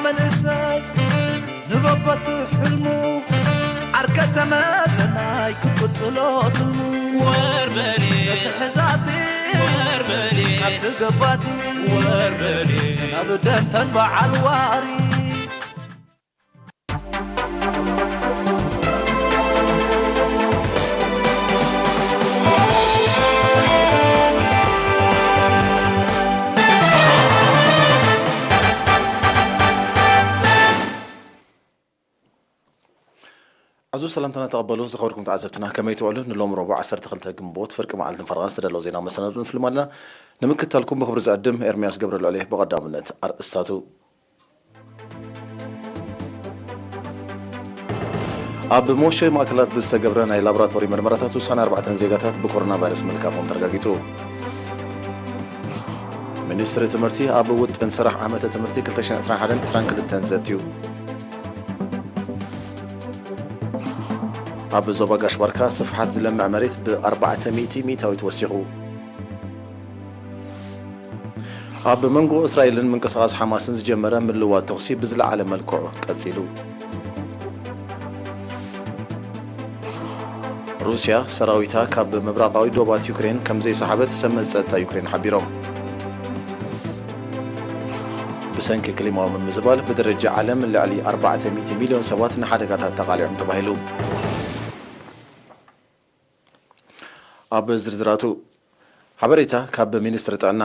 መንእሰይ ንበበቱ ሕልሙ ዓርከ ተመዘናይ ክቅጽሎ ትልሙ ወርበሌ ነቲ ሕዛቲ ወርበሌ ካብቲ ገባቲ ወርበሌ ሰናብደንተን በዓል ዋሪ። ኣዙ ሰላምታና ተቐበሉ። ዝኸበርኩም ተዓዘብትና፣ ከመይ ትውዕሉ? ንሎም ረቡዕ ዓሰርተ ክልተ ግንቦት ፍርቂ መዓልትን ፈረቓን ዝተዳለወ ዜና መሰናዶ ንፍልም ኣለና። ንምክትታልኩም ብኽብሪ ዝዕድም ኤርምያስ ገብረ ልዑል እየ። ብቐዳምነት ኣርእስታቱ። ኣብ መወሸቢ ማእከላት ብዝተገብረ ናይ ላቦራቶሪ መርመራታት ውሳነ ኣርባዕተን ዜጋታት ብኮሮና ቫይረስ ምልካፎም ተረጋጊጹ። ሚኒስትሪ ትምህርቲ ኣብ ውጥን ስራሕ ዓመተ ትምህርቲ ክልተ ሽሕን ዕስራን ሓደን ዕስራን ክልተን ዘትዩ። ኣብ ዞባ ጋሽ ባርካ ስፍሓት ዝለምዕ መሬት ብ ኣርባዕተ ሚእቲ ሚእታዊት ወሲኹ። ኣብ መንጎ እስራኤልን ምንቅስቓስ ሓማስን ዝጀመረ ምልዋጥ ተኹሲ ብዝለዓለ መልክዑ ቀጺሉ። ሩስያ ሰራዊታ ካብ ምብራቓዊ ዶባት ዩክሬን ከም ዘይሰሓበት ሰመት ጸጥታ ዩክሬን ሓቢሮም። ብሰንኪ ክሊማዊ ምምዝባል ብደረጃ ዓለም ልዕሊ ኣርባዕተ ሚእቲ ሚልዮን ሰባት ንሓደጋታት ተቓሊዖም ተባሂሉ። ኣብ ዝርዝራቱ ሓበሬታ ካብ ሚኒስትሪ ጥዕና።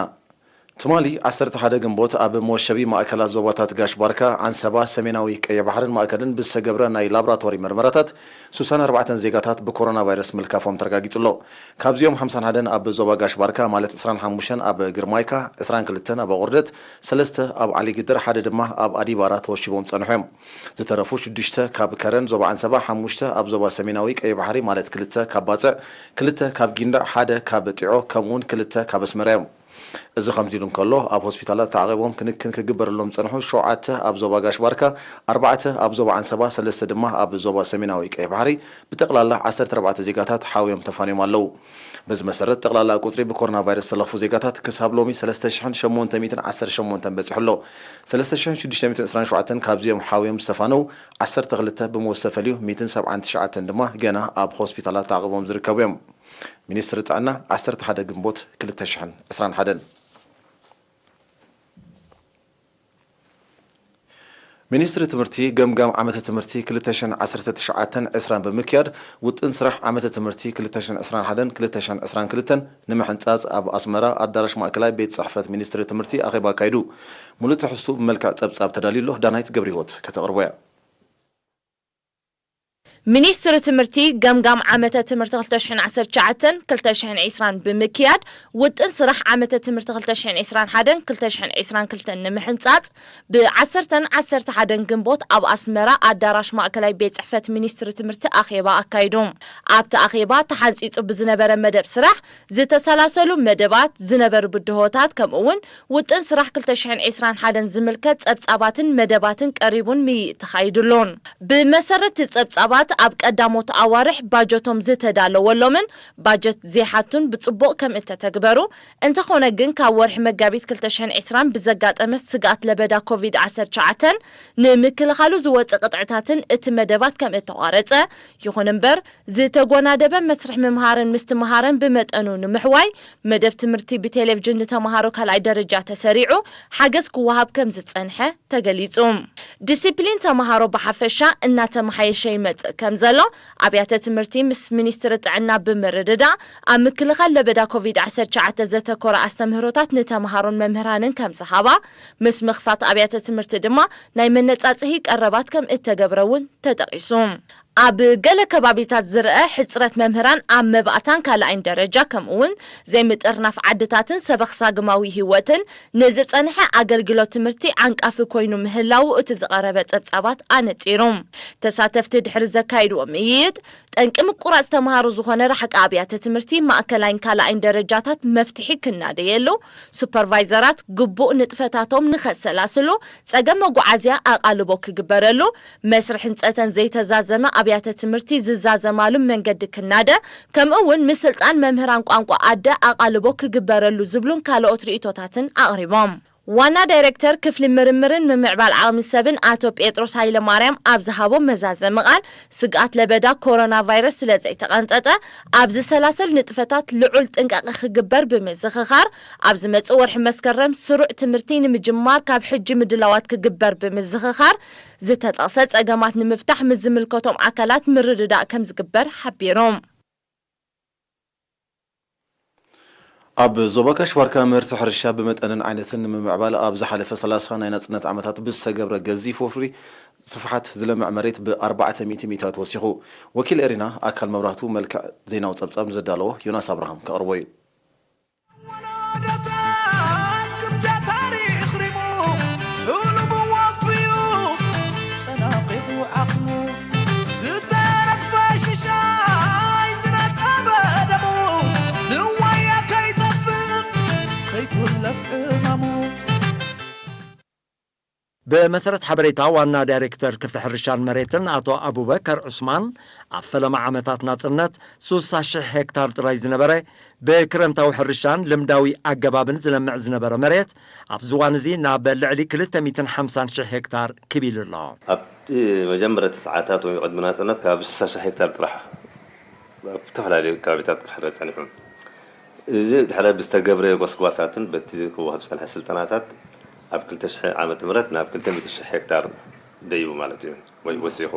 ትማሊ ዓሰርተ ሓደ ግንቦት ኣብ መወሸቢ ማእከላት ዞባታት ጋሽ ባርካ፣ ዓንሰባ፣ ሰሜናዊ ቀይሕ ባሕርን ማእከልን ብዝተገብረ ናይ ላቦራቶሪ መርመራታት ስሳን ኣርባዕተን ዜጋታት ብኮሮና ቫይረስ ምልካፎም ተረጋጊጹ ኣሎ። ካብዚኦም ሓምሳን ሓደን ኣብ ዞባ ጋሽ ባርካ፣ ማለት ዕስራን ሓሙሽተን ኣብ ግርማይካ፣ ዕስራን ክልተን ኣብ ኣቑርደት፣ ሰለስተ ኣብ ዓሊ ግድር፣ ሓደ ድማ ኣብ ኣዲባራ ተወሺቦም ጸንሑ እዮም። ዝተረፉ ሽዱሽተ ካብ ከረን ዞባ ዓንሰባ፣ ሓሙሽተ ኣብ ዞባ ሰሜናዊ ቀይሕ ባሕሪ፣ ማለት ክልተ ካብ ባጽዕ፣ ክልተ ካብ ጊንዳዕ፣ ሓደ ካብ ጢዖ፣ ከምኡውን ክልተ ካብ ኣስመራ እዮም። እዚ ከምዚ ኢሉ እንከሎ፣ ኣብ ሆስፒታላት ተዓቒቦም ክንክን ክግበረሎም ዝጸንሑ ሸውዓተ ኣብ ዞባ ጋሽ ባርካ፣ ኣርባዕተ ኣብ ዞባ ዓንሰባ፣ ሰለስተ ድማ ኣብ ዞባ ሰሜናዊ ቀይሕ ባሕሪ፣ ብጠቕላላ ዓሰርተ ኣርባዕተ ዜጋታት ሓውዮም ተፋንዮም ኣለዉ። በዚ መሰረት፣ ጠቕላላ ቁጽሪ ብኮሮና ቫይረስ ዝተለኽፉ ዜጋታት ክሳብ ሎሚ ሰለስተ ሽሕን ሸሞንተ ሚእትን ዓሰርተ ሸሞንተን በጺሑ ኣሎ። ሰለስተ ሽሕን ሽዱሽተ ሚእትን ዕስራን ሸውዓተን ካብዚኦም ሓውዮም ዝተፋነው ዓሰርተ ክልተ ብሞት ዝተፈልዩ፣ ሚእትን ሰብዓን ትሽዓተን ድማ ገና ኣብ ሆስፒታላት ተዓቒቦም ዝርከቡ እዮም። ሚኒስትሪ ጥዕና፣ ዓሰርተ ሓደ ግንቦት ክልተ ሽሕን ዕስራን ሓደን። ሚኒስትሪ ትምህርቲ፣ ገምጋም ዓመተ ትምህርቲ ክልተ ሽሕን ዓሰርተ ትሽዓተን ዕስራን ብምክያድ፣ ውጥን ስራሕ ዓመተ ትምህርቲ ክልተ ሽሕን ዕስራን ሓደን ክልተ ሽሕን ዕስራን ክልተን ንምሕንጻጽ፣ ኣብ ኣስመራ ኣዳራሽ ማእከላይ ቤት ጽሕፈት ሚኒስትሪ ትምህርቲ ኣኼባ ኣካይዱ። ሙሉእ ትሕዝቱ ብመልክዕ ጸብጻብ ተዳልዩ ኣሎ። ዳናይት ገብረህይወት ከተቕርቦ እያ። ሚኒስትሪ ትምህርቲ፣ ገምጋም ዓመተ ትምህርቲ ክልተ ሽሕን ዓሰርተ ትሽዓተን ክልተ ሽሕን ዕስራን ብምክያድ፣ ውጥን ስራሕ ዓመተ ትምህርቲ ክልተ ሽሕን ዕስራን ሓደን ክልተ ሽሕን ዕስራን ክልተን ንምሕንጻጽ፣ ብ ዓሰርተን ዓሰርተ ሓደን ግንቦት ኣብ ኣስመራ ኣዳራሽ ማእከላይ ቤት ጽሕፈት ሚኒስትሪ ትምህርቲ ኣኼባ ኣካይዱ። ኣብቲ ኣኼባ፣ ተሓንጺጹ ብዝነበረ መደብ ስራሕ፣ ዝተሰላሰሉ መደባት፣ ዝነበሩ ብድሆታት፣ ከምኡ እውን ውጥን ስራሕ ክልተ ሽሕን ዕስራን ሓደን ዝምልከት ጸብጻባትን መደባትን ቀሪቡን ምይይጥ ተኻይዱሉን። ብመሰረት እቲ ጸብጻባት፣ ኣብ ቀዳሞት ኣዋርሕ ባጀቶም ዝተዳለወሎምን ባጀት ዘይሓቱን ብጽቡቕ ከም እተተግበሩ፣ እንተኾነ ግን ካብ ወርሒ መጋቢት ክልተ ሽሕን ዕስራን ብዘጋጠመ ስግኣት ለበዳ ኮቪድ ዓሰርተ ትሽዓተን ንምክልኻሉ ዝወጸ ቅጥዕታትን እቲ መደባት ከም እተቋረጸ፣ ይኹን እምበር ዝተጎናደበ መስርሕ ምምሃርን ምስትምሃርን ብመጠኑ ንምሕዋይ፣ መደብ ትምህርቲ ብቴሌቪዥን ንተምሃሮ ካልኣይ ደረጃ ተሰሪዑ ሓገዝ ክወሃብ ከም ዝጸንሐ ተገሊጹ። ዲሲፕሊን ተምሃሮ ብሓፈሻ እናተመሓየሸ ይመጽእ ከም ዘሎ፣ ኣብያተ ትምህርቲ ምስ ሚኒስትሪ ጥዕና ብምርድዳእ፣ ኣብ ምክልኻል ለበዳ ኮቪድ ዓሰርተ ትሽዓተ ዘተኮረ ኣስተምህሮታት ንተምሃሮን መምህራንን ከም ዝሃባ፣ ምስ ምኽፋት ኣብያተ ትምህርቲ ድማ ናይ መነጻጽሂ ቀረባት ከም እተገብረ እውን ተጠቒሱ። ኣብ ገለ ከባቢታት ዝረኣ ሕጽረት መምህራን ኣብ መባእታን ካልኣይን ደረጃ፣ ከምኡ'ውን ዘይምጥርናፍ ዓድታትን ሰበኽ ሳግማዊ ህይወትን ንዝጸንሐ ኣገልግሎት ትምህርቲ ዓንቃፊ ኮይኑ ምህላዉ እቲ ዝቐረበ ጸብጻባት ኣነጺሩ። ተሳተፍቲ ድሕሪ ዘካይድዎ ምይይጥ፣ ጠንቂ ምቁራጽ ተምሃሮ ዝኾነ ራሕቂ ኣብያተ ትምህርቲ ማእከላይን ካልኣይን ደረጃታት መፍትሒ ክናደየሉ፣ ሱፐርቫይዘራት ግቡእ ንጥፈታቶም ንኸሰላስሉ፣ ጸገም መጓዓዝያ ኣቓልቦ ክግበረሉ፣ መስርሕ ህንጸተን ዘይተዛዘመ ኣብያተ ትምህርቲ ዝዛዘማሉ መንገዲ ክናደ፣ ከምኡ እውን ምስልጣን መምህራን ቋንቋ ኣደ ኣቓልቦ ክግበረሉ ዝብሉን ካልኦት ርእይቶታትን ኣቕሪቦም። ዋና ዳይሬክተር ክፍሊ ምርምርን ምምዕባል ዓቕሚ ሰብን ኣቶ ጴጥሮስ ሃይለማርያም ኣብ ዝሃቦ መዛዘሚ ቃል፣ ስግኣት ለበዳ ኮሮና ቫይረስ ስለ ዘይተቐንጠጠ፣ ኣብ ዝሰላሰል ንጥፈታት ልዑል ጥንቃቐ ክግበር ብምዝኽኻር፣ ኣብ ዝመጽእ ወርሒ መስከረም ስሩዕ ትምህርቲ ንምጅማር ካብ ሕጂ ምድላዋት ክግበር ብምዝኽኻር፣ ዝተጠቕሰ ጸገማት ንምፍታሕ ምስ ዝምልከቶም ኣካላት ምርድዳእ ከም ዝግበር ሓቢሮም። ኣብ ዞባ ጋሽ ባርካ ምህርቲ ሕርሻ ብመጠንን ዓይነትን ንምምዕባል ኣብ ዝሓለፈ ሰላሳ ናይ ናጽነት ዓመታት ብዝተገብረ ገዚፍ ወፍሪ ስፍሓት ዝለምዕ መሬት ብ ኣርባዕተ ሚእቲ ሚእታዊት ወሲኹ። ወኪል ኤሪና ኣካል መብራህቱ መልክዕ ዜናዊ ጸብጻብ ዘዳለዎ ዮናስ ኣብርሃም ከቕርቦ እዩ። ወለዶታት ግምጃ ታሪኽ ሪሙ፣ ሕሉሙ ወፍዩ፣ ጸናቒቑ ዓቕሙ፣ ዝተረግፈ ሽሻይ ዝነጠበ ደሙ፣ ንዋያ ከይጠፍእ፣ ከይኩለፍ ዕማሙ። ብመሰረት ሓበሬታ ዋና ዳይሬክተር ክፍሊ ሕርሻን መሬትን ኣቶ ኣቡበከር ዑስማን፣ ኣብ ፈለማ ዓመታት ናጽነት ሱሳ ሽሕ ሄክታር ጥራይ ዝነበረ፣ ብክረምታዊ ሕርሻን ልምዳዊ ኣገባብን ዝለምዕ ዝነበረ መሬት፣ ኣብዚ እዋን እዚ ናብ ልዕሊ ክልተ ሚእትን ሓምሳን ሽሕ ሄክታር ክቢሉ ኣሎ። ኣብቲ መጀመርያቲ ሰዓታት ወይ ቅድሚ ናጽነት ከባቢ ሱሳ ሽሕ ሄክታር ጥራሕ ኣብ ዝተፈላለዩ ከባቢታት ክሕረስ ጸኒሑ። እዚ ድሕረ ብዝተገብረ ጎስጓሳትን በቲ ክወሃብ ዝጸንሐ ስልጠናታት ኣብ ክልተ ሽሕ ዓመተ ምህረት ናብ ክልተ ሚእቲ ሽሕ ሄክታር ደይቡ ማለት እዩ፣ ወይ ወሲኹ።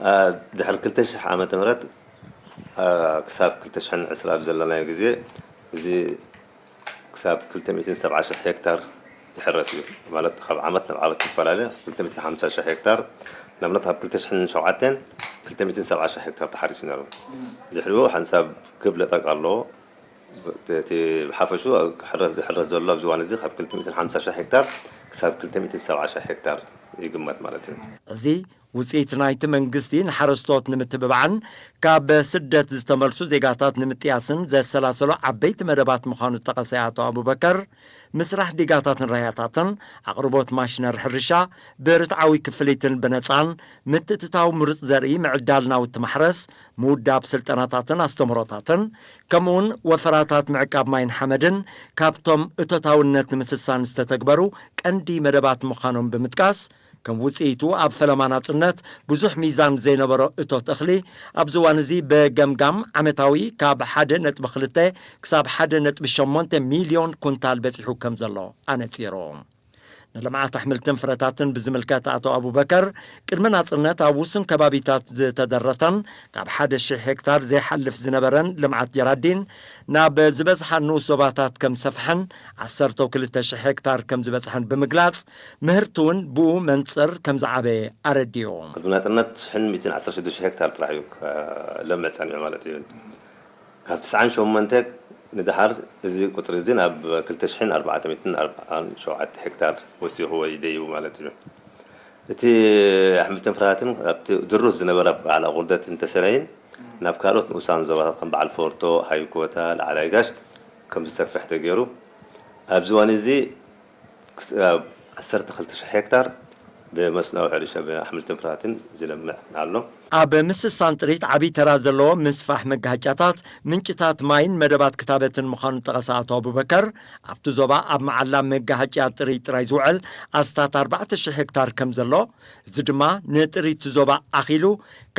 አ፣ ድሕሪ ክልተ ሽሕ ዓመተ ምህረት፣ አ፣ ክሳብ ክልተ ሽሕን ዕስራ ኣብ ዘለናዮ ግዜ፣ እዚ ክሳብ ክልተ ሚእትን ሰብዓ ሽሕ ሄክታር ይሕረስ እዩ። ማለት ካብ ዓመት ናብ ዓመት ይፈላለ። ክልተ ሚእትን ሓምሳ ሽሕ ሄክታር፣ ንኣብነት ካብ ክልተ ሽሕን ሸውዓተን ክልተ ሚእትን ሰብዓ ሽሕ ሄክታር ተሓሪሱ ነይሩ። ድሕሪኡ ሓንሳብ ክብ ለጠቅ ኣለዎ። እቲ ብሓፈሹ ክሕረስ፣ ዝሕረስ ዘሎ ኣብዚ እዋን እዚ ካብ ክልተ ሚእትን ሓምሳ ሽሕ ሄክታር ክሳብ ክልተ ሚእትን ሰብዓ ሽሕ ሄክታር ይግመት ማለት እዩ። እዚ ውጽኢት ናይቲ መንግስቲ ንሓረስቶት ንምትብባዕን ካብ ስደት ዝተመልሱ ዜጋታት ንምጥያስን ዘሰላሰሎ ዓበይቲ መደባት ምዃኑ ዝጠቐሰ ኣቶ ኣቡበከር፣ ምስራሕ ዲጋታትን ራያታትን፣ ኣቕርቦት ማሽነር ሕርሻ ብርትዓዊ ክፍሊትን ብነጻን፣ ምትእትታው ምሩጽ ዘርኢ፣ ምዕዳል ናውቲ ማሕረስ፣ ምውዳብ ስልጠናታትን ኣስተምህሮታትን፣ ከምኡውን ወፈራታት ምዕቃብ ማይን ሓመድን ካብቶም እቶታውነት ንምስሳን ዝተተግበሩ ቀንዲ መደባት ምዃኖም ብምጥቃስ፣ ከም ውጽኢቱ ኣብ ፈለማ ናጽነት ብዙሕ ሚዛን ዘይነበሮ እቶት እኽሊ ኣብዚ እዋን እዚ ብገምጋም ዓመታዊ ካብ ሓደ ነጥቢ ክልተ ክሳብ ሓደ ነጥቢ ሸሞንተ ሚልዮን ኩንታል በጺሑ ከም ዘሎ ኣነጺሩ። ንልምዓት ኣሕምልትን ፍረታትን ብዝምልከት ኣቶ ኣቡበከር፣ ቅድሚ ናጽነት ኣብ ውሱን ከባቢታት ዝተደረተን ካብ ሓደ ሽሕ ሄክታር ዘይሓልፍ ዝነበረን ልምዓት ጀራዲን ናብ ዝበዝሓ ንኡስ ዞባታት ከም ዝሰፍሐን ዓሰርተው ክልተ ሽሕ ሄክታር ከም ዝበጽሐን ብምግላጽ፣ ምህርቲ እውን ብኡ መንጽር ከም ዝዓበየ ኣረዲኡ። ቅድሚ ናጽነት ሽሕን ሚእትን ዓሰርተ ሽዱሽተ ሄክታር ጥራሕ እዩ ለምዕ ጸኒሑ ማለት እዩ። ካብ ትስዓን ሸሞንተ ንደሓር እዚ ቁጽሪ እዚ ናብ ክልተ ሽሕን ኣርባዕተ ሚእትን ኣርባዓን ሸውዓተ ሄክታር ወሲኹ ወይ ደይቡ ማለት እዩ። እቲ ኣሕምልትን ፍራትን ኣብቲ ድሩት ዝነበረ በዓል ኣቑርደት እንተሰነይን ናብ ካልኦት ንኡሳን ዞባታት ከም በዓል ፎርቶ፣ ሃይኮታ፣ ላዕላይ ጋሽ ከም ዝሰፍሕ ተገይሩ። ኣብዚ እዋን እዚ ክስ-፣ ኣብ ዓሰርተ ክልተ ሽሕ ሄክታር ብመስኖ ሕርሻ ብኣሕምልትን ፍራትን ዝለምዕ ኣሎ። ኣብ ምስሳን ጥሪት ዓብዪ ተራ ዘለዎ ምስፋሕ መጋሃጫታት ምንጭታት ማይን መደባት ክታበትን ምዃኑ ጠቐሰ ኣቶ ኣቡበከር፣ ኣብቲ ዞባ ኣብ መዓላ መጋሃጭያ ጥሪት ጥራይ ዝውዕል ኣስታት ኣርባዕተ ሽሕ ሄክታር ከም ዘሎ፣ እዚ ድማ ንጥሪት ዞባ ኣኺሉ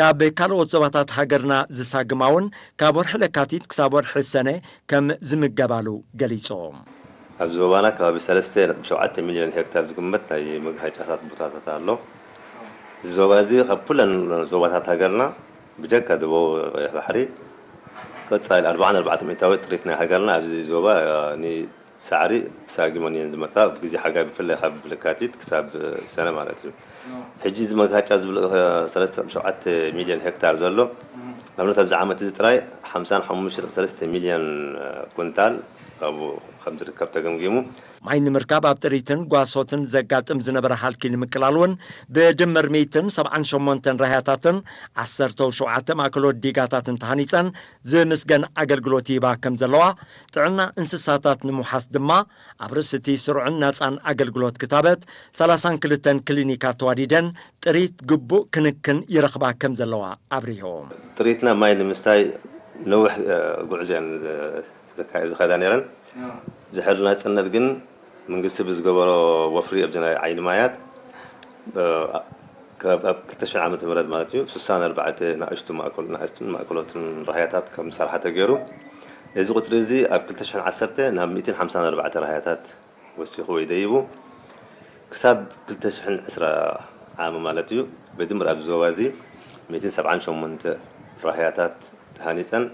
ካብ ካልኦት ዞባታት ሃገርና ዝሳግማውን ካብ ወርሒ ለካቲት ክሳብ ወርሒ ሰነ ከም ዝምገባሉ ገሊጹ። ኣብ ዞባና ከባቢ ሰለስተ ነጥቢ ሸውዓተ ሚልዮን ሄክታር ዝግመት ናይ መግሃጫታት ቦታታት ኣሎ። እዚ ዞባ እዚ ካብ ኩለን ዞባታት ሃገርና ብጀካ ደቡብ ቀይሕ ባሕሪ ቀጻሊ ኣርባዓን ኣርባዕተ ሚእታዊት ጥሪት ናይ ሃገርና ኣብዚ ዞባ ንሳዕሪ ሳጊመን እየን ዝመጻ። ብግዜ ሓጋይ ብፍላይ ካብ ለካቲት ክሳብ ሰነ ማለት እዩ። ሕጂ እዚ መግሃጫ ዝብል ሰለስተ ነጥቢ ሸውዓተ ሚልዮን ሄክታር ዘሎ ንኣብነት ኣብዚ ዓመት እዚ ጥራይ ሓምሳን ሓሙሽተ ነጥቢ ሰለስተ ሚልዮን ኩንታል ካብኡ ከም ዝርከብ ተገምጊሙ። ማይ ንምርካብ ኣብ ጥሪትን ጓሶትን ዘጋጥም ዝነበረ ሃልኪ ንምቅላል እውን ብድምር ሚእትን ሰብዓን ሸሞንተን ራህያታትን ዓሰርተው ሸውዓተ ማእከሎት ዲጋታትን ተሃኒጸን ዝምስገን ኣገልግሎት ይህባ ከም ዘለዋ፣ ጥዕና እንስሳታት ንምውሓስ ድማ ኣብ ርእሲ እቲ ስሩዕን ናጻን ኣገልግሎት ክታበት ሰላሳን ክልተን ክሊኒካት ተዋዲደን ጥሪት ግቡእ ክንክን ይረኽባ ከም ዘለዋ ኣብሪሁ። ጥሪትና ማይ ንምስታይ ነዊሕ፣ እ፣ ጉዕዞ እየን ዘካ-፣ ዝኸዳ ነይረን። ድሕሪ ናጽነት ግን መንግስቲ ብዝገበሮ ወፍሪ ኣብዚ ናይ ዓይኒ ማያት፣ እ፣ ካብ፣ ኣብ ክልተ ሽሕ ዓመተ ምህረት ማለት እዩ፣ ስሳን ኣርባዕተ ንኣሽቱ ማእከል-፣ ንኣሽቱን ማእከሎትን ራህያታት ከም ዝሰርሓ ተገይሩ። እዚ ቁጽሪ እዚ ኣብ ክልተ ሽሕን ዓሰርተ ናብ ሚእትን ሓምሳን ኣርባዕተ ራህያታት ወሲኹ ወይ ደይቡ። ክሳብ ክልተ ሽሕን ዕስራ ዓመ ማለት እዩ፣ ብድምር ኣብዚ ዞባ እዚ ሚእትን ሰብዓን ሸሞንተ ራህያታት ተሃኒጸን፣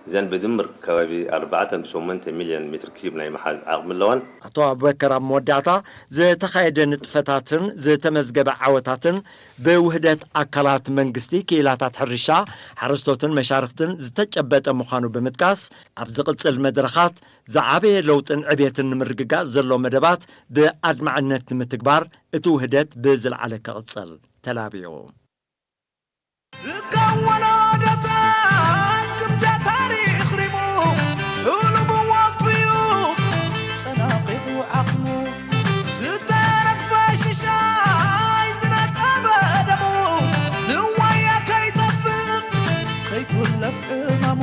እዚኣን ብድምር ከባቢ ኣርባዕተ ነጥቢ ሸሞንተ ሚልዮን ሜትር ኪዩብ ናይ ምሓዝ ዓቕሚ ኣለወን። ኣቶ ኣቡበከር ኣብ መወዳእታ፣ ዝተኻየደ ንጥፈታትን ዝተመዝገበ ዓወታትን ብውህደት ኣካላት መንግስቲ፣ ክኢላታት ሕርሻ፣ ሓረስቶትን መሻርኽትን ዝተጨበጠ ምዃኑ ብምጥቃስ፣ ኣብ ዝቕጽል መድረኻት ዝዓበየ ለውጥን ዕቤትን ንምርግጋጽ ዘሎ መደባት ብኣድማዕነት ንምትግባር እቲ ውህደት ብዝለዓለ ክቕጽል ተላብዩ። ዝከወኖ ደታት ግምጃ ታሪኽ ሪሙ፣ ሕሉሙ ወፍዩ፣ ጸናቒቑ ዓቕሙ፣ ዝተረግፈ ሽሻይ ዝነጠበ ደሙ፣ ንዋያ ከይጠፍእ ከይኩለፍ እማሙ።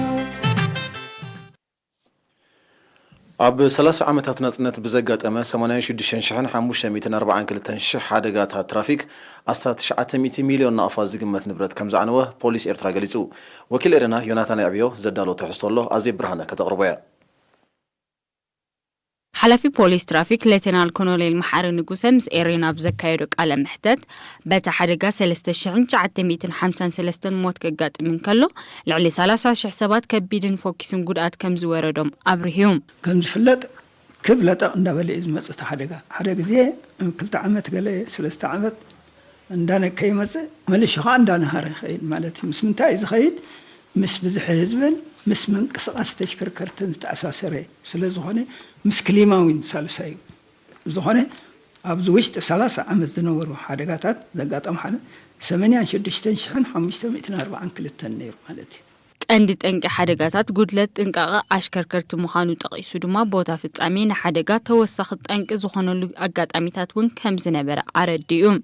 ኣብ ሰላሳ ዓመታት ናጽነት ብዘጋጠመ ሰማንያን ሽዱሽተን ሽሕን ሓሙሽተ ሚእትን ኣርባዓን ክልተን ሽሕ ሓደጋታት ትራፊክ ኣስታት ትሽዓተ ሚእቲ ሚልዮን ናቕፋ ዝግመት ንብረት ከም ዘዕነወ ፖሊስ ኤርትራ ገሊጹ። ወኪል ኤረና ዮናታን ኣዕብዮ ዘዳሎ ትሕዝቶ ኣሎ፣ ኣዜብ ብርሃነ ከተቕርቦ እያ። ሓላፊ ፖሊስ ትራፊክ ሌተናል ኮሎኔል መሓሪ ንጉሰ ምስ ኤሬና ኣብ ዘካየዶ ቃለ መሕተት፣ በቲ ሓደጋ ሰለስተ ሽሕን ትሽዓተ ሚእትን ሓምሳን ሰለስተን ሞት ከጋጥም እንከሎ፣ ልዕሊ ሰላሳ ሽሕ ሰባት ከቢድን ፎኪስን ጉድኣት ከም ዝወረዶም ኣብሪሁ። ከም ዝፍለጥ፣ ክብ ለጠቕ እንዳበለ እዩ ዝመጽእ እቲ ሓደጋ። ሓደ ግዜ ክልተ ዓመት ገለ፣ ሰለስተ ዓመት እንዳነከየ ይመጽእ፣ መሊሱ ኸኣ እንዳነሃረ ይኸይድ ማለት እዩ። ምስ ምንታይ እዩ ዝኸይድ? ምስ ብዝሒ ህዝብን ምስ ምንቅስቓስ ተሽከርከርትን ዝተኣሳሰረ ስለ ዝኾነ፣ ምስ ክሊማ እውን ሳልሳይ እዩ። ዝኾነ፣ ኣብዚ ውሽጢ ሰላሳ ዓመት ዝነበሩ ሓደጋታት ዘጋጠሙ ሓደ ሰማንያን ሽዱሽተን ሽሕን ሓሙሽተ ሚእትን ኣርባዓን ክልተን ነይሩ ማለት እዩ። ቀንዲ ጠንቂ ሓደጋታት ጉድለት ጥንቃቐ ኣሽከርከርቲ ምዃኑ ጠቒሱ ድማ፣ ቦታ ፍጻሜ ንሓደጋ ተወሳኺ ጠንቂ ዝኾነሉ ኣጋጣሚታት እውን ከም ዝነበረ ኣረዲኡ።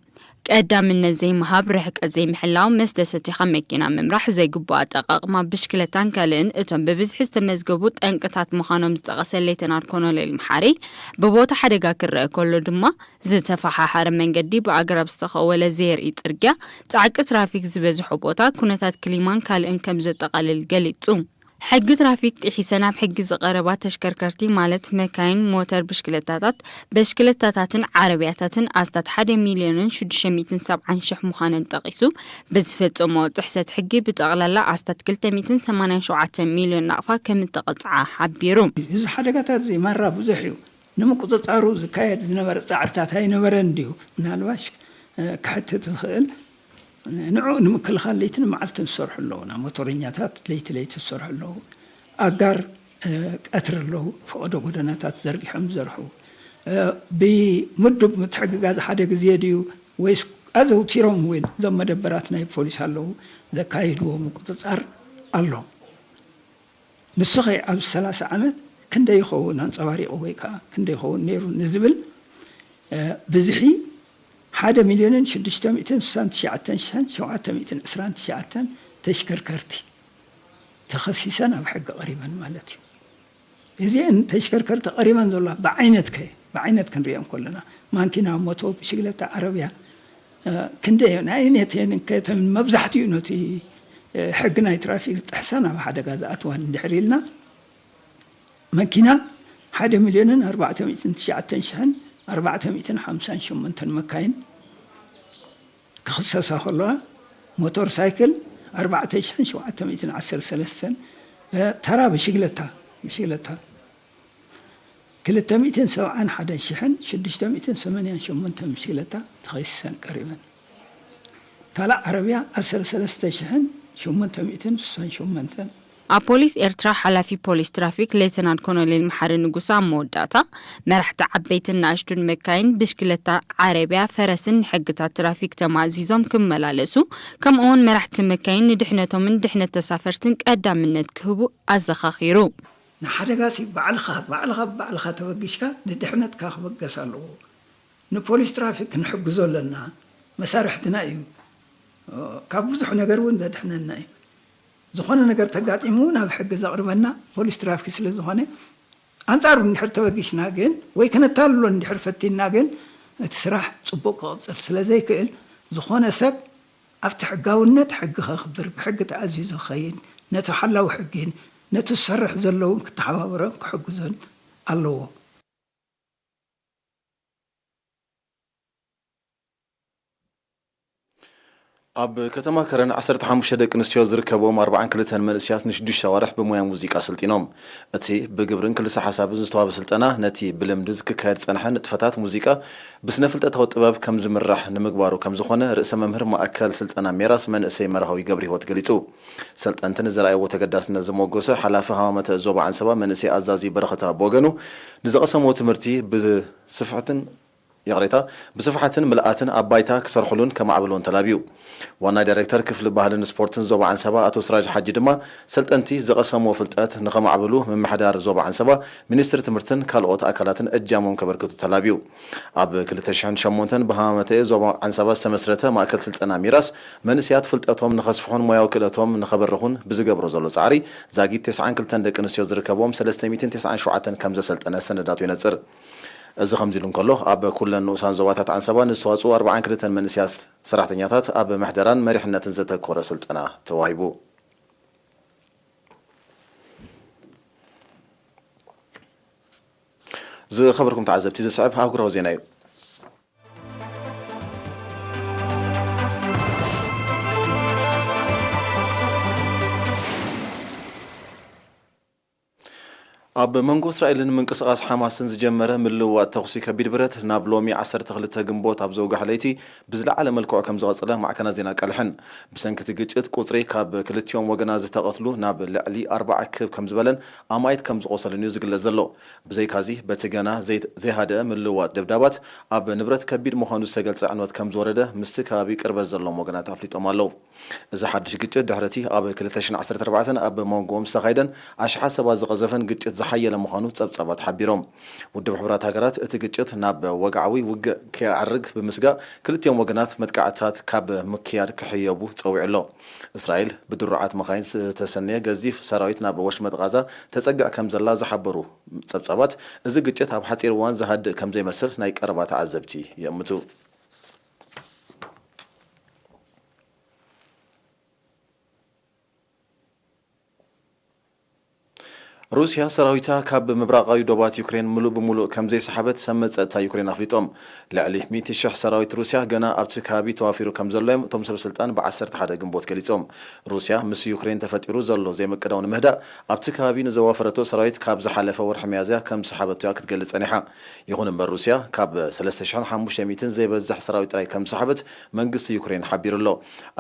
ቀዳምነት ዘይምሃብ፣ ርሕቀት ዘይምሕላው፣ መስተ ሰቲኻ መኪና ምምራሕ፣ ዘይግቡእ ኣጠቓቕማ ብሽክለታን ካልእን እቶም ብብዝሒ ዝተመዝገቡ ጠንቅታት ምዃኖም ዝጠቐሰ ሌተናል ኮሎኔል መሓሪ፣ ብቦታ ሓደጋ ክረአ ከሎ ድማ ዝተፈሓሓረ መንገዲ፣ ብኣግራብ ዝተኸወለ ዘየርኢ ጽርግያ፣ ጻዕቂ ትራፊክ ዝበዝሖ ቦታ፣ ኩነታት ክሊማን ካልእን ከም ዘጠቓልል ገሊጹ። ሕጊ ትራፊክ ጥሒሰን ኣብ ሕጊ ዝቐረባ ተሽከርከርቲ ማለት መካይን፣ ሞተር ብሽክለታታት፣ በሽክለታታትን ዓረብያታትን ኣስታት ሓደ ሚልዮንን ሽዱሽተ ሚእትን ሰብዓን ሽሕ ምዃነን ጠቒሱ፣ ብዝፈጸምኦ ጥሕሰት ሕጊ ብጠቕላላ ኣስታት ክልተ ሚእትን ሰማንያን ሸውዓተን ሚልዮን ናቕፋ ከም እተቐጽዓ ሓቢሩ። እዚ ሓደጋታት እዚ ማራ ብዙሕ እዩ። ንምቁጽጻሩ ዝካየድ ዝነበረ ጻዕርታት ኣይነበረን ድዩ? ምናልባሽ፣ እ፣ ክሕትት ዝኽእል፣ ንዕኡ ንምክልኻል ለይትን መዓልትን ዝሰርሑ ኣለዉ። ና ሞቶረኛታት ለይቲ ለይቲ ዝሰርሑ ኣለዉ። ኣጋር፣ እ፣ ቀትሪ ኣለዉ። ፈቐዶ ጎደናታት ዘርጊሖም ዝሰርሑ። እ፣ ብምዱብ ምትሕግጋዝ ሓደ ግዜ ድዩ ወይስ ኣዘውቲሮም እውን እዞም መደበራት ናይ ፖሊስ ኣለዉ ዘካይድዎ ምቁጽጻር ኣሎ? ንሱ ኸ ኣብዚ ሰላሳ ዓመት ክንደይ ይኸውን ኣንጸባሪቑ ወይ ከኣ ክንደይ ይኸውን ነይሩ ንዝብል፣ እ፣ ብዝሒ ሓደ ሚልዮንን ሽዱሽተ ሚእትን ስሳን ትሽዓተን ሽሕን ሸውዓተ ሚእትን ዕስራን ትሽዓተን ተሽከርከርቲ ተኸሲሰን ኣብ ሕጊ ቀሪበን ማለት እዩ። እዚአን ተሽከርከርቲ ቀሪበን ዘለዋ ብዓይነት ከ፣ ብዓይነት ክንሪአን ከለና ማንኪና፣ ሞቶ፣ ብሽግለታ፣ ዓረብያ፣ እ፣ ክንደይ እየን? ኣይነተን ከ እተን መብዛሕትኡ ነቲ፣ እ፣ ሕጊ ናይ ትራፊክ ዝጥሕሳ ናብ ሓደጋ ዝኣትዋን እንድሕር ኢልና፣ መኪና ሓደ ሚልዮንን ኣርባዕተ ሚእትን ትሽዓተን ሽሕን ኣርባዕተ ሚእትን ሓምሳን ሸሞንተን መካይን ክኽሰሳ ከለዋ፣ ሞተር ሳይክል ኣርባዕተ ሽሕን ሸውዓተ ሚእትን ዓሰርተ ሰለስተን፣ እ፣ ተራ ብሽግለታ፣ ብሽግለታ ክልተ ሚእትን ሰብዓን ሓደን ሽሕን ሽዱሽተ ሚእትን ሰማንያን ሸሞንተን ብሽግለታ ተኸሲሰን ቀሪበን። ካልእ ዓረብያ ዓሰርተ ሰለስተ ሽሕን ሸሞንተ ሚእትን ስሳን ሸሞንተን። ኣብ ፖሊስ ኤርትራ ሓላፊ ፖሊስ ትራፊክ ሌተናል ኮሎኔል መሓሪ ንጉሰ ኣብ መወዳእታ፣ መራሕቲ ዓበይትን ንኣሽቱን መካይን፣ ብሽክለታ፣ ዓረብያ፣ ፈረስን ንሕግታት ትራፊክ ተማእዚዞም ክመላለሱ፣ ከምኡውን መራሕቲ መካይን ንድሕነቶምን ድሕነት ተሳፈርትን ቀዳምነት ክህቡ ኣዘኻኺሩ። ንሓደጋሲ ባዕልኻ፣ ባዕልኻ፣ ባዕልኻ ተበጊስካ ንድሕነትካ ክበገስ ኣለዎ። ንፖሊስ ትራፊክ ክንሕግዞ ኣለና፣ መሳርሕትና እዩ። ካብ ብዙሕ ነገር እውን ዘድሕነና እዩ። ዝኾነ ነገር ተጋጢሙ እውን ኣብ ሕጊ ዘቕርበና ፖሊስ ትራፊክ ስለ ዝኾነ፣ ኣንጻሩ እንድሕር ተበጊስና ግን ወይ ከነታልሎ እንድሕር ፈቲንና ግን እቲ ስራሕ ጽቡቕ ክቕጽል ስለ ዘይክእል፣ ዝኾነ ሰብ ኣብቲ ሕጋውነት ሕጊ ከኽብር፣ ብሕጊ ተኣዚዙ ክኸይድ፣ ነቲ ሓላዊ ሕጊን ነቲ ዝሰርሕ ዘለውን ክተሓባበሮን ክሕግዞን ኣለዎ። ኣብ ከተማ ከረን ዓሰርተ ሓሙሽተ ደቂ ኣንስትዮ ዝርከብዎም ኣርባዓን ክልተን መንእሰያት ንሽዱሽተ ኣዋርሕ ብሞያ ሙዚቃ ሰልጢኖም። እቲ ብግብርን ክልሰ ሓሳብን ዝተዋህበ ስልጠና፣ ነቲ ብልምዲ ክካየድ ዝጸንሐ ንጥፈታት ሙዚቃ ብስነ ፍልጠታዊ ጥበብ ከም ዝምራሕ ንምግባሩ ከም ዝኾነ ርእሰ መምህር ማእከል ስልጠና ሜራስ መንእሰይ መርሃዊ ገብረህይወት ገሊጹ። ሰልጠንቲ ንዝረኣይዎ ተገዳስነት ዘሞገሰ ሓላፊ ሃማመተ ዞባ ዓንሰባ መንእሰይ ኣዛዚ በረኸታ ብወገኑ፣ ንዝቐሰምዎ ትምህርቲ ብስፍሕትን ይቕሬታ፣ ብስፍሓትን ምልኣትን ኣብ ባይታ ክሰርሕሉን ከማዕብልዎን ተላብዩ። ዋና ዳይሬክተር ክፍሊ ባህልን ስፖርትን ዞባ ዓንሰባ ኣቶ ስራጅ ሓጂ ድማ፣ ሰልጠንቲ ዝቐሰምዎ ፍልጠት ንኸማዕብሉ ምምሕዳር ዞባ ዓንሰባ፣ ሚኒስትሪ ትምህርትን ካልኦት ኣካላትን እጃሞም ከበርክቱ ተላብዩ። ኣብ ክልተ ሽሕን ሸሞንተን ብሃማመተኤ ዞባ ዓንሰባ ዝተመስረተ ማእከል ስልጠና ሚራስ፣ መንእሰያት ፍልጠቶም ንኸስፍሑን ሞያዊ ክእለቶም ንኸበርኹን ብዝገብሮ ዘሎ ጻዕሪ፣ ዛጊት ተስዓን ክልተን ደቂ ኣንስትዮ ዝርከብዎም ሰለስተ ሚእትን ተስዓን ሸውዓተን ከም ዘሰልጠነ ሰነዳቱ የነጽር። እዚ ከምዚ ኢሉ እንከሎ፣ ኣብ ኩለን ንኡሳን ዞባታት ዓንሰባ ንዝተዋጽኡ ኣርባዓን ክልተን መንእሰያት ሰራሕተኛታት ኣብ ምሕደራን መሪሕነትን ዘተኮረ ስልጠና ተዋሂቡ። ዝኸበርኩም ተዓዘብቲ፣ ዝስዕብ ኣህጉራዊ ዜና እዩ። ኣብ መንጎ እስራኤልን ምንቅስቓስ ሓማስን ዝጀመረ ምልውዋጥ ተኹሲ ከቢድ ብረት ናብ ሎሚ ዓሰርተ ክልተ ግንቦት ኣብ ዘውግሐ ለይቲ ብዝለዓለ መልክዑ ከም ዝቐጸለ ማዕከናት ዜና ኣቃልሐን። ብሰንኪ እቲ ግጭት ቁጽሪ ካብ ክልቲኦም ወገናት ዝተቐትሉ ናብ ልዕሊ ኣርባዓ ክብ ከም ዝበለን ኣማኢት ከም ዝቖሰሉን እዩ ዝግለጽ ዘሎ። ብዘይካዚ በቲ ገና ዘይ-፣ ዘይሃደአ ምልውዋጥ ደብዳባት ኣብ ንብረት ከቢድ ምዃኑ ዝተገልጸ ዕንወት ከም ዝወረደ ምስቲ ከባቢ ቅርበት ዘለዎም ወገናት ኣፍሊጦም ኣለዉ። እዚ ሓድሽ ግጭት ድሕሪ እቲ ኣብ ክልተ ሽሕን ዓሰርተ ኣርባዕተን ኣብ መንጎኦም ዝተኻየደን ኣሽሓት ሰባት ዝቐዘፈን ግጭት ዝሓየለ ምዃኑ ጸብጻባት ሓቢሮም። ውድብ ሕቡራት ሃገራት እቲ ግጭት ናብ ወግዓዊ ውግእ ከይዓርግ ብምስጋእ ክልቲኦም ወገናት መጥቃዕትታት ካብ ምክያድ ክሕየቡ ጸዊዑ ኣሎ። እስራኤል ብድሩዓት መኻይን ዝተሰነየ ገዚፍ ሰራዊት ናብ ወሽመጥ ቃዛ ተጸግዕ ከም ዘላ ዝሓበሩ ጸብጻባት፣ እዚ ግጭት ኣብ ሓጺር እዋን ዝሃድእ ከም ዘይመስል ናይ ቀረባ ተዓዘብቲ ይእምቱ። ሩስያ ሰራዊታ ካብ ምብራቓዊ ዶባት ዩክሬን ምሉእ ብምሉእ ከም ዘይሰሓበት ሰመ ጸጥታ ዩክሬን ኣፍሊጦም። ልዕሊ ሚእቲ ሽሕ ሰራዊት ሩስያ ገና ኣብቲ ከባቢ ተዋፊሩ ከም ዘሎ እዮም እቶም ሰብ ስልጣን ብዓሰርተ ሓደ ግንቦት ገሊጾም። ሩስያ ምስ ዩክሬን ተፈጢሩ ዘሎ ዘይምቅዳው ንምህዳእ ኣብቲ ከባቢ ንዘዋፈረቶ ሰራዊት ካብ ዝሓለፈ ወርሒ ሚያዝያ ከም ዝሰሓበቶ እያ ክትገልጽ ጸኒሓ። ይኹን እምበር ሩስያ ካብ ሰለስተ ሽሕን ሓሙሽተ ሚእትን ዘይበዝሕ ሰራዊት ጥራይ ከም ዝሰሓበት መንግስቲ ዩክሬን ሓቢሩ ኣሎ።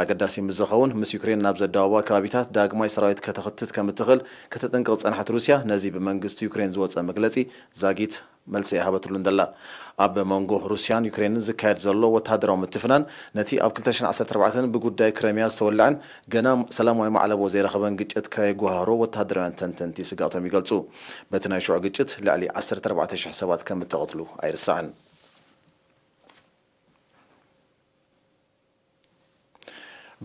ኣገዳሲ ምስ ዝኸውን ምስ ዩክሬን ናብ ዘዳወባ ከባቢታት ዳግማይ ሰራዊት ከተኽትት ከም እትኽእል ከተጠንቅቕ ዝጸንሐት ሩስያ፣ ነዚ ብመንግስቲ ዩክሬን ዝወጸ መግለጺ ዛጊት መልሲ ኣይሃበትሉን ዘላ። ኣብ መንጎ ሩስያን ዩክሬንን ዝካየድ ዘሎ ወተሃደራዊ ምትፍናን፣ ነቲ ኣብ ክልተ ሽሕን ዓሰርተ ኣርባዕተን ብጉዳይ ክረምያ ዝተወልዐን ገና ሰላማዊ ማዕለቦ ዘይረኸበን ግጭት ከየጓሃህሮ ወተሃደራውያን ተንተንቲ ስግኣቶም ይገልጹ። በቲ ናይ ሽዑ ግጭት ልዕሊ ዓሰርተ ኣርባዕተ ሽሕ ሰባት ከም እተቐትሉ ኣይርሳዕን።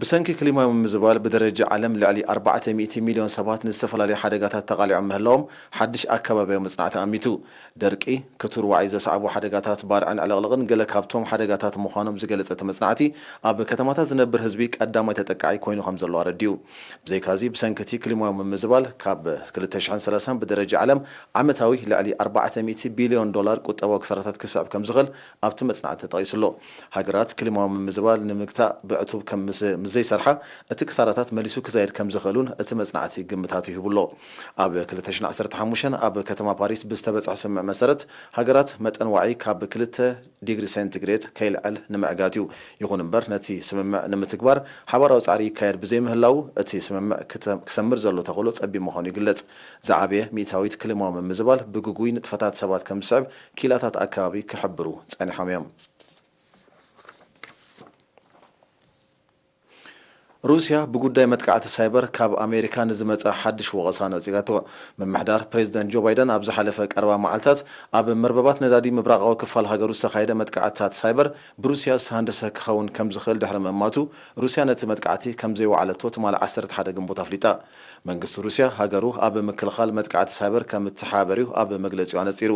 ብሰንኪ ክሊማዊ ምምዝባል ብደረጃ ዓለም ልዕሊ ኣርባዕተ ሚእቲ ሚልዮን ሰባት ንዝተፈላለዩ ሓደጋታት ተቓሊዖም ምህላዎም ሓድሽ ኣከባብያዊ መጽናዕቲ ኣሚቱ። ደርቂ፣ ክቱር ዋዒ ዘስዓቦ ሓደጋታት ባርዕን ዕልቕልቕን ገለ ካብቶም ሓደጋታት ምዃኖም ዝገለጸ እቲ መጽናዕቲ፣ ኣብ ከተማታት ዝነብር ህዝቢ ቀዳማይ ተጠቃዒ ኮይኑ ከም ዘሎ ኣረዲኡ። ብዘይካዚ፣ ብሰንኪ እቲ ክሊማዊ ምምዝባል ካብ ክልተ ሽሕን ሰላሳን ብደረጃ ዓለም ዓመታዊ ልዕሊ ኣርባዕተ ሚእቲ ቢልዮን ዶላር ቁጠባዊ ክሳራታት ክስዕብ ከም ዝኽእል ኣብቲ መጽናዕቲ ተጠቒሱ ኣሎ። ሃገራት ክሊማዊ ምምዝባል ንምግታእ ብዕቱብ ከም ምስ፣ ምስ ዘይሰርሓ፣ እቲ ክሳራታት መሊሱ ክዛይድ ከም ዝኽእልን እቲ መጽናዕቲ ግምታቱ ሂቡ ኣሎ። ኣብ ክልተ ሽሕን ዓሰርተ ሓሙሽተን ኣብ ከተማ ፓሪስ ብዝተበጽሐ ስምምዕ መሰረት፣ ሃገራት መጠን ዋዒ ካብ ክልተ ዲግሪ ሴንቲግሬድ ከይልዕል ንምዕጋት እዩ። ይኹን እምበር፣ ነቲ ስምምዕ ንምትግባር ሓባራዊ ጻዕሪ ይካየድ ብዘይምህላዉ፣ እቲ ስምምዕ ክተ-፣ ክሰምር ዘሎ ተኽእሎ ጸቢብ ምዃኑ ይግለጽ። ዝዓበየ ሚእታዊት ክሊማዊ ምምዝባል ብግጉይ ንጥፈታት ሰባት ከም ዝስዕብ ኪላታት ኣከባቢ ክሕብሩ ጸኒሖም እዮም። ሩስያ ብጉዳይ መጥቃዕቲ ሳይበር ካብ ኣሜሪካ ንዝመጸ ሓድሽ ወቐሳ ነጺጋቶ። ምምሕዳር ፕሬዚደንት ጆ ባይደን ኣብ ዝሓለፈ ቀረባ መዓልታት ኣብ መርበባት ነዳዲ ምብራቓዊ ክፋል ሃገሩ ዝተኻየደ መጥቃዕትታት ሳይበር ብሩስያ ዝተሃንደሰ ክኸውን ከም ዝኽእል ድሕሪ ምእማቱ፣ ሩስያ ነቲ መጥቃዕቲ ከም ዘይወዓለቶ ትማሊ ዓሰርተ ሓደ ግንቦት ኣፍሊጣ። መንግስቲ ሩስያ ሃገሩ ኣብ ምክልኻል መጥቃዕቲ ሳይበር ከም እትሓባበር እዩ ኣብ መግለጺኡ ኣነጺሩ።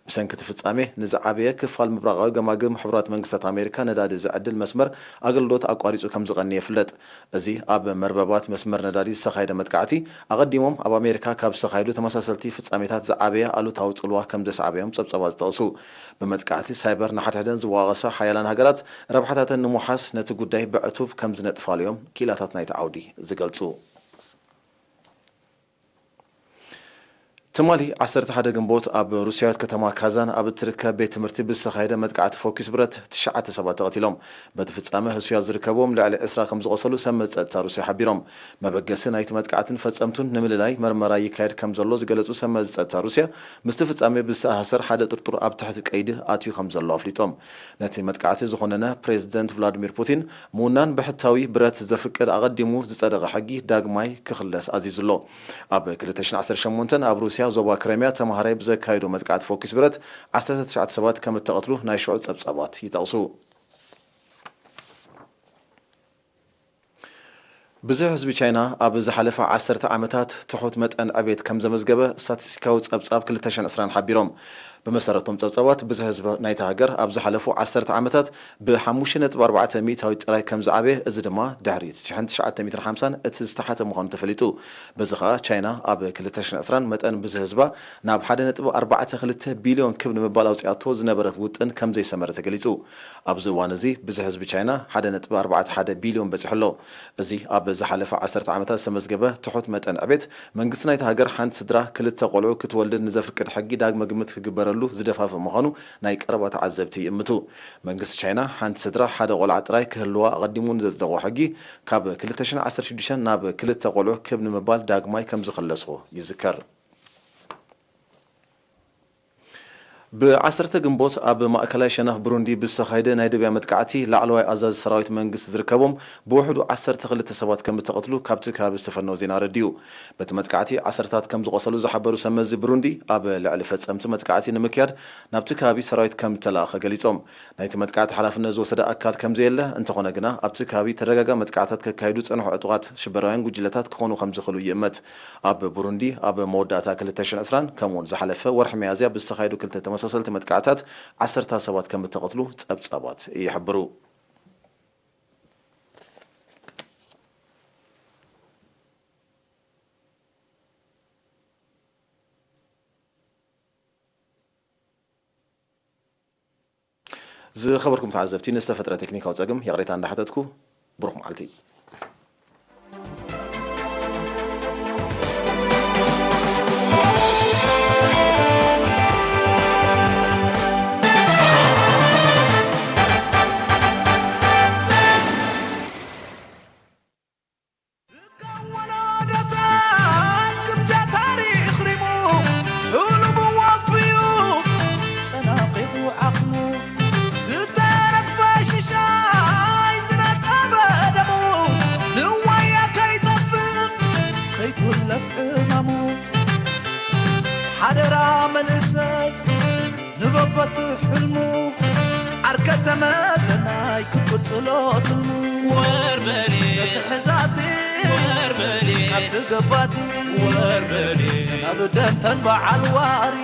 ብሰንኪ እቲ ፍጻሜ ንዝዓበየ ክፋል ምብራቓዊ ገማግም ሕቡራት መንግስታት ኣሜሪካ ነዳዲ ዝዕድል መስመር ኣገልግሎት ኣቋሪጹ ከም ዝቐንየ ይፍለጥ። እዚ ኣብ መርበባት መስመር ነዳዲ ዝተኻየደ መጥቃዕቲ፣ ኣቐዲሞም ኣብ ኣሜሪካ ካብ ዝተኻየዱ ተመሳሰልቲ ፍጻሜታት ዝዓበየ ኣሉታዊ ጽልዋ ከም ዘስዓበ እዮም ጸብጸባት ዝጠቕሱ። ብመጥቃዕቲ ሳይበር ንሓድሕደን ዝወቓቐሳ ሓያላን ሃገራት ረብሓታተን ንምውሓስ ነቲ ጉዳይ ብዕቱብ ከም ዝነጥፋሉ እዮም ክኢላታት ናይቲ ዓውዲ ዝገልጹ። ትማሊ ዓሰርተ ሓደ ግንቦት ኣብ ሩስያዊት ከተማ ካዛን ኣብ እትርከብ ቤት ትምህርቲ ብዝተኻየደ መጥቃዕቲ ፎኪስ ብረት ትሽዓተ ሰባት ተቐቲሎም። በቲ ፍጻመ ህሱያት ዝርከብዎም ልዕሊ ዕስራ ከም ዝቖሰሉ ሰብ መዚ ጸጥታ ሩስያ ሓቢሮም። መበገሲ ናይቲ መጥቃዕትን ፈጸምቱን ንምልላይ መርመራ ይካየድ ከም ዘሎ ዝገለጹ ሰብ መዚ ጸጥታ ሩስያ፣ ምስቲ ፍጻሜ ብዝተኣሳሰር ሓደ ጥርጡር ኣብ ትሕቲ ቀይዲ ኣትዩ ከም ዘሎ ኣፍሊጦም። ነቲ መጥቃዕቲ ዝኾነነ ፕሬዚደንት ቭላድሚር ፑቲን፣ ምውናን ብሕታዊ ብረት ዘፍቅድ ኣቐዲሙ ዝጸደቐ ሕጊ ዳግማይ ክኽለስ ኣዚዙ ኣሎ። ኣብ ክልተ ሽሕን ዓሰርተ ሸሞንተን ኣብ ሩስያ ዞባ ክረምያ ተማሃራይ ብዘካየዶ መጥቃዕቲ ፎኪስ ብረት ዓሰርተ ትሽዓተ ሰባት ከም እተቐትሉ ናይ ሽዑ ጸብጻባት ይጠቕሱ። ብዝሒ ህዝቢ ቻይና ኣብ ዝሓለፈ ዓሰርተ ዓመታት ትሑት መጠን ዕቤት ከም ዘመዝገበ ስታቲስቲካዊ ጸብጻብ ክልተ ሽሕን ዕስራን ሓቢሮም። ብመሰረቶም ጸብጻባት፣ ብዝሒ ህዝቢ ናይታ ሃገር ኣብ ዝሓለፉ ዓሰርተ ዓመታት ብሓሙሽተ ነጥቢ ኣርባዕተ ሚእታዊት ጥራይ ከም ዝዓበየ፣ እዚ ድማ ድሕሪ ትሽዓተ ሚእትን ሓምሳን እቲ ዝተሓተ ምዃኑ ተፈሊጡ። በዚ ኸኣ ቻይና ኣብ ክልተ ሽሕን ዕስራን መጠን ብዝሒ ህዝባ ናብ ሓደ ነጥቢ ኣርባዕተ ክልተ ቢልዮን ክብ ንምባል ኣውጺኣቶ ዝነበረት ውጥን ከም ዘይሰመረ ተገሊጹ። ኣብዚ እዋን እዚ ብዝሒ ህዝቢ ቻይና ሓደ ነጥቢ ኣርባዕተ ሓደ ቢልዮን በጺሑ ኣሎ። እዚ ኣብ ዝሓለፈ ዓሰርተ ዓመታት ዝተመዝገበ ትሑት መጠን ዕቤት፣ መንግስቲ ናይታ ሃገር ሓንቲ ስድራ ክልተ ቆልዑ ክትወልድ ንዘፍቅድ ሕጊ ዳግመ ግምት ክግበረሉ ዝደፋፍእ ምዃኑ ናይ ቀረባ ተዓዘብቲ ይእምቱ። መንግስቲ ቻይና ሓንቲ ስድራ ሓደ ቆልዓ ጥራይ ክህልዋ ኣቐዲሙ ንዘጽደቖ ሕጊ፣ ካብ ክልተ ሽሕን ዓሰርተ ሽዱሽተን ናብ ክልተ ቆልዑ ክብ ንምባል ዳግማይ ከም ዝኸለሶ ይዝከር። ብዓሰርተ ግንቦት ኣብ ማእከላይ ሸነኽ ብሩንዲ ብዝተኻየደ ናይ ደብያ መጥቃዕቲ፣ ላዕለዋይ ኣዛዚ ሰራዊት መንግስቲ ዝርከቦም ብውሕዱ ዓሰርተ ክልተ ሰባት ከም እተቐትሉ ካብቲ ከባቢ ዝተፈነወ ዜና ኣረዲኡ። በቲ መጥቃዕቲ ዓሰርታት ከም ዝቖሰሉ ዝሓበሩ ሰብ መዚ ብሩንዲ፣ ኣብ ልዕሊ ፈጸምቲ መጥቃዕቲ ንምክያድ ናብቲ ከባቢ ሰራዊት ከም እተላእኸ ገሊጾም። ናይቲ መጥቃዕቲ ሓላፍነት ዝወሰደ ኣካል ከም ዘየለ፣ እንተኾነ ግና ኣብቲ ከባቢ ተደጋጋሚ መጥቃዕታት ከካይዱ ዝጸንሑ ዕጡቓት ሽበራውያን ጉጅለታት ክኾኑ ከም ዝኽእሉ ይእመት። ኣብ ቡሩንዲ ኣብ መወዳእታ ክልተ ሽሕን ዕስራን ከምኡውን ዝሓለፈ ወርሒ ሚያዝያ ብዝተኻየዱ ክልተ ተመሳሰልቲ መጥቃዕታት ዓሰርታት ሰባት ከም እተቐትሉ ጸብጻባት ይሕብሩ። ዝኸበርኩም ተዓዘብቲ፣ ንዝተፈጥረ ቴክኒካዊ ጸገም ይቕሬታ እንዳሓተትኩ፣ ብሩኽ መዓልቲ። ወለዶታት ግምጃ ታሪኽ ሪሙ፣ ሕሉሙ ወፍዩ፣ ጸናቒቑ ዓቕሙ፣ ዝተረግፈ ሽሻይ ዝነጠበ ደሙ፣ ንዋያ ከይጠፍእ ከይኩለፍ ዕማሙ። ሓደራ መንእሰይ ንበበት ሕልሙ፣ ዓርከ ተመዘናይ ክትቅጽሎ ትልሙ። ወርበኔ ነቲ ሕዛቲ ወርበኔ ካብቲ ገባቲ ወርበኔ ሰናብ ደንተን በዓል ዋሪ።